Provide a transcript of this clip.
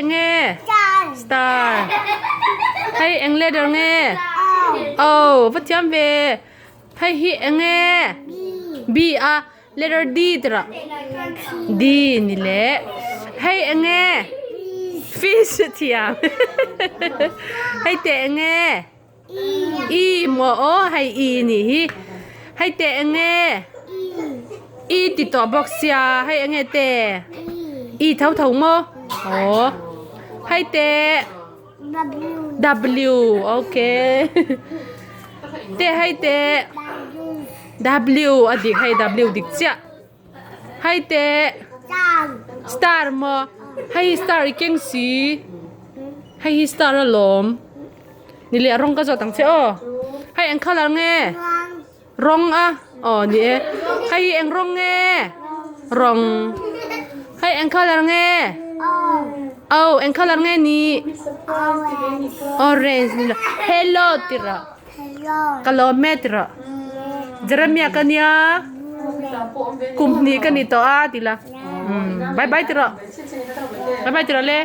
Enge? Star. Hei eng letter nge? O. Va thiam ve. Hei hi enge? B a letter D tira. D ni le. Hei enge? Fish thiam. Hei te enge? E maw aw hei E nih hi. Hei te enge? E ti tawh bawk sia hei enge te? E tho tho maw? Aw hei te W okay te hei te W a dik hei W dik chiah. Hei te star maw hei hi star i keng si hei hi star alawm ni leh a rawng ka zawt ang che aw hei eng colour nge rawng a aw ni e hei hi eng rawng nge rawng hei eng colour nge aw eng colour nge ni orange ni lo hello tih rawh. Ka lawm e tih rawh. Jeremia ka nia kum hnih ka ni tawh a ti la. Bye bye tih rawh. Bye bye tih rawh le.